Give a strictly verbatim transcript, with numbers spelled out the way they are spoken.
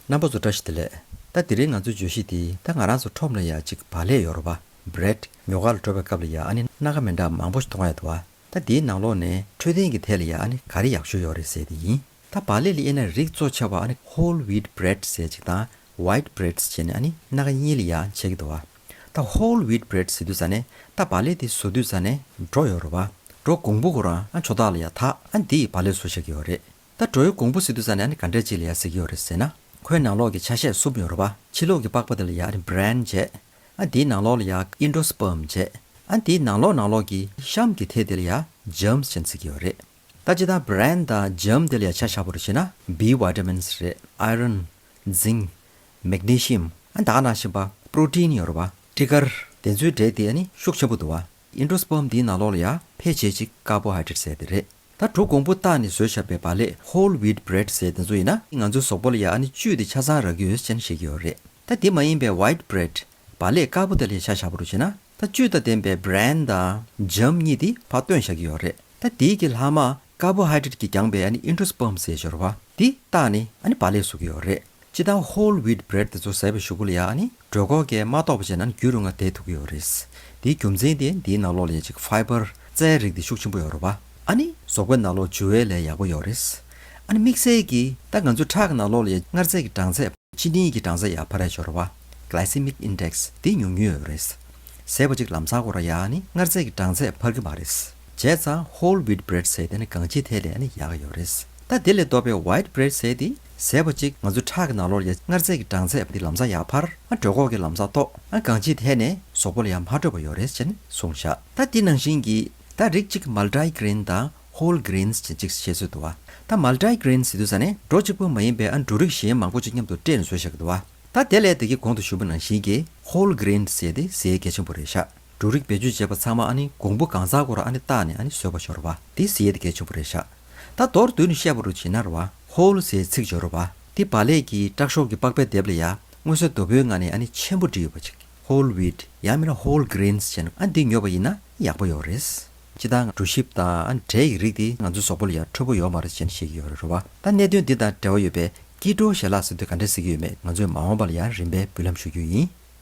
རྣམ་པ་ཚོ་བཀྲ་ཤིས་བདེ་ལེགས། ད་དེ་རིང་ང་ཚོའི་བརྗོད་གཞི་དེ་ད་ང་རང་ཚོ་ཁྲོམ་ལ་ཡ་གཅིག་བག་ལེབ་ཡོད་རེད་པ། བྷི་རེད། ཉོ་གར་ལ་འགྲོ་བའི་སྐབས་ལ་ཡ་ཨ་ནི་སྣ་ཁ་མི་འདྲ་མང་པོ་ཞིག་མཐོང་ཡ་འདུག་བ། ད་དེའི་ནང་ལོགས་ནས་འཕྲོད་བསྟེན་གྱི་ཐད་ལ་ཡ་ཨ་ནི་ག་རེ་ཡག་ཤོས་ཡོད་རེད་ཟེར་དེ་ཡིན། ད་བག་ལེབ་ལ་དབྱེ་ན་རིགས་གཙོ་ཆེ་བ་ཨ་ནི་ཧོལ་ཝིཊ་བྷི་རེད་ཟེར་གཅིག་དང་ཝའིཊ་བྷི་རེད་ཟེར་ནས་ཨ་ནི་སྣ་ཁ་གཉིས་ལ་ཡ་ཕྱེ་གི་འདུག་བ། ད་ཧོལ་ཝིཊ་བྷི་རེད་ཟེར་དུས་ཙ་ནས་ད་བག་ལེབ་དེ་བཟོ་དུས་ཙ་ནས་གྲོ་ཡོད་རེད་བ། གྲོ་གོང་བུ་ཁོ་རང་ཨ་ཆོ་ཐག་ལ་ཡ་ཐག་ཨ་འདི་ཡི་བག་ལེབ་བཟོ་བཞག་གི་ཡོད་རེད། ད་གྲོ་ཡི་གོང་བུ་ཟེར་དུས་ཙ་ནས་ཨ་ནི་ག་འདྲས་ཅིག་ལ་ཡ་ཟེར་གི་ཡོད་རེད་ཟེར་ན། ཁོའི་ནང་ལོགས་ཀྱི་ཆ་ཤས་གསུམ་ཡོད་རེད་བ། ཕྱི་ལོགས་ཀྱི་པགས་པ་དེ་ལ་ཡ་ཨ་ནི་བྷི་རན་བྱས། ཨ་འདིའི་ནང་ལོགས་ལ་ཡ་ཨིན་ཌོ་སི་པརམ་བྱས། ཨ་འདིའི་ནང་ལོགས་ནང་ལོགས་ཀྱི་གཤམ་གྱི་ཐད་དེ་ལ་ཡ་ཇརམ་ཟེར་ནས་ཟེར་གི་ཡོད་རེད། ད་སྤྱིར་བཏང་བྷི་རན་དང་ཇརམ་དེ་ལ་ཡ་ཆ་བཞག་པ་རེད་ཟེར་ན་བི་ཝི་ཊ་མིན་རེད། ཨའི་རན། ཛིང་། མེག་ནི་ཤི་ཡམ། ཨ་ད་ག་ནང་བཞིན་པ་པྲོ་ཊིན་ཡོད་རེད་བ། སྤྲི་དཀར། དེ་ཚོའི་འབྲེལ་དེ་ཨ་ནི་ཤུགས་ཆེན་པོ་འདུག་བ། ཨིན་ཌོ་སི་པརམ་འདིའི་ནང་ལོགས་ལ་ཡ་ཕལ་ཆེར་ཅིག་ཀར་བོ་ཧའི་ཌེ་རེ་ཊི་ཟེར་དེ་རེད། ད་གྲོ་གོང་བུ་བཏགས་ནས་བཟོས་བཞག་པའི་བག་ལེབ་ཧོལ་ཝིཊ་བྷི་རེད་ཟེར་དེ་ཚོ་ཡིན་ན་ང་ཚོའི་གཟུགས་པོ་ལ་ཡ་ཨ་ནི་བཅུད་དེ་ཆ་ཚང་རག་གི་ཡོད་ཅེས་བཤད་ཀྱི་ཡོད་རེད། ད་དེ་མ་ཡིན་པའི་ཝའིཊ་བྷི་རེད་བག་ལེབ་དཀར་པོ་དེ་ལ་ཡ་ཆ་བཞག་པ་རུ་བྱས་ན་ད་བཅུད་དང་ལྡན་པའི་བྷི་རན་དང་ཇརམ་གཉིས་དེ་ཕར་བཏོན་བཞག་གི་ཡོད་རེད། ད་དེའི་གི་ལྷག་མ་ཀར་བོ་ཧའི་ཌེ་རེ་ཊི་གིས་བརྒྱངས་པའི་ཨ་ནི་ཨིན་ཌོ་སི་པརམ་ཟེར་ཞོར་བ་འདི་བཏགས་ནས་ཨ་ནི་བག་ལེབ་བཟོ་གི་ཡོད་རེད། སྤྱིར་བཏང་ཧོལ་ཝིཊ་བྷི་རེད་དེ་ཚོ་ཟས་པའི་གཞུག་གུ་ལ་ཡ་ཨ་ནི་གྲོད་ཁོག་གིས་མ་གཏོགས་པ་བྱས་ན་ཨ་ནི་རྒྱུན་རིང་ང་བསྡད་ཐུབ་ཀྱི་ཡོད་རེད། དེའི་རྒྱུ་མཚན་དེ་འདིའི་ནང་ལོགས་ལ་ཡ་ཅིག་ཕའི་བར་རྩའི་རིགས་དེ་ཤུགས་ཆེན་པོ་ཡོད་རེད་བ། ཨ་ནི་གཟུགས་པོའི་ནང་ལོགས་འཇུ་བའི་ལས་ཡག་པོ་ཡོད་རེད། ཨ་ནི་དམིགས་བསལ་གྱིས་ད་ང་ཚོའི་ཁྲག་གི་ནང་ལོགས་ལ་ཡ་མངར་རྫས་ཀྱི་གྲངས་ཚད། ཅི་ནི་གི་གྲངས་ཚད་ཡར་འཕར་ཡ་ཡོད་རེད་བ། Glycemic Index དེ་ཉུང་ཉུང་ཡོད་རེད། ཟས་པ་ཅིག་ལམ་སང་ཁོ་རང་ཡ་ཨ་ནི་མངར་རྫས་ཀྱི་གྲངས་ཚད་འཕར་གྱི་མ་རེད། བྱས་ཙང་ཧོལ་ཝིཊ་བྷི་རེད་ཟས་དེ་ནི་གང་ཅིའི་ཐད་ལ་ཨ་ནི་ཡག་ཡོད་རེད། ད་དེ་ལས་ལྡོག་པའི་ཝའིཊ་བྷི་རེད་ཟས་དེ་ཟས་པ་ཅིག་ང་ཚོ་ཁྲག་གི་ནང་ལོགས་ལ་ཡ་མངར་རྫས་ཀྱི་གྲངས་ཚད་དེ་ལམ་སང་ཡར་འཕར། ཨ་གྲོད་ཁོག་གི་ལམ་སང་ལྟོགས། ཨ་གང་ཅིའི་ཐད་ནས་གཟུགས་པོ་ལ་ཡ་མ་འཕྲོད་པ་ཡོད་རེད་ཅེས་ནི་གསུངས་བཞག་ད་དེ་ནང་བཞིན་གྱི་ད་རིགས་གཅིག་མལ་ཊི་གྷི་རེན་དང་ཧོལ་གྷི་རེན་ཟེར་གཅིག་བཤད་སྲོལ་འདུག་བ། ད་མལ་ཊི་གྷི་རེན་ཟེར་དུས་ཙ་ནས་གྲོ་གཅིག་པུ་མ་ཡིན་པའི་ཨ་འབྲུ་རིགས་གཞན་མང་པོ་ཅིག་མཉམ་དུ་སྤྲད་ནས་བཟོས་བཞག་གི་འདུག་བ། ད་དེ་ལས་དེ་གི་གོང་དུ་ཞུས་པ་ནང་བཞིན་གྱི་ཧོལ་གྷི་རེན་ཟེར་དེ་ཟས་གལ་ཆེན་པོ་རེད་ཤག་འབྲུ་རིགས་བེད་སྤྱོད་བྱས་པ་ཚང་མ་ཨ་ནི་གོང་བུ་གང་ཚང་སྐོར་ཨ་ནི་བཏགས་ནས་ཨ་ནི་བཟོས་པ་ཤོར་བ་དེ་ཟས་དེ་གལ་ཆེན་པོ་རེད་ཤག་ད་མདོར་བསྡུས་ནས་བཤད་པ་རུ་བྱས་ན་རེད་བ། ཧོལ་ཟེར་ཚིག་སྦྱོར་བ་དེ་བག་ལེབ་ཀྱི་དྲག་ཤོས་ཀྱི་པགས་པའི་ལྡེབས་ལ་ཡ་མངོན་གསལ་དོད་པོའི་ངང་ནས་ཨ་ནི་ཆེན་པོ་བྲིས་ཡོད་པ་ཅིག་ཧོལ་ཝིཊ་ཡང་མིན་ན་ཧོལ་གྷི་རེན་ཟེར་ནས་ཨ་འདི་ཉོས་པ་ཡིན་ན་ཡག་པོ་ཡོད་རེད། སྤྱིར་བཏང་གྲོ་ཞིབ་དང་ཨ་འབྲས་ཀྱི་རིགས་དེ་ང་ཚོའི་གཟུགས་པོ་ལ་ཡང་འཕྲོད་པོ་ཡོད་མ་རེད་ཅེས་བཤད་ཀྱི་ཡོད་རེད་བ། ད་གནད་དོན་འདི་དང་འབྲེལ་བ་ཡོད་པའི་ཀི་ཊོ་ཞལ་ལག་ཟེར་དུས་ག་འདྲས་ཟེར་གྱི་ཡོད་མེད་ང་ཚོས་མ་འོངས་པ་ལ་ཡང་རིམ་པས་འབུལ་ལམ་ཞུ་རྒྱུ་ཡིན།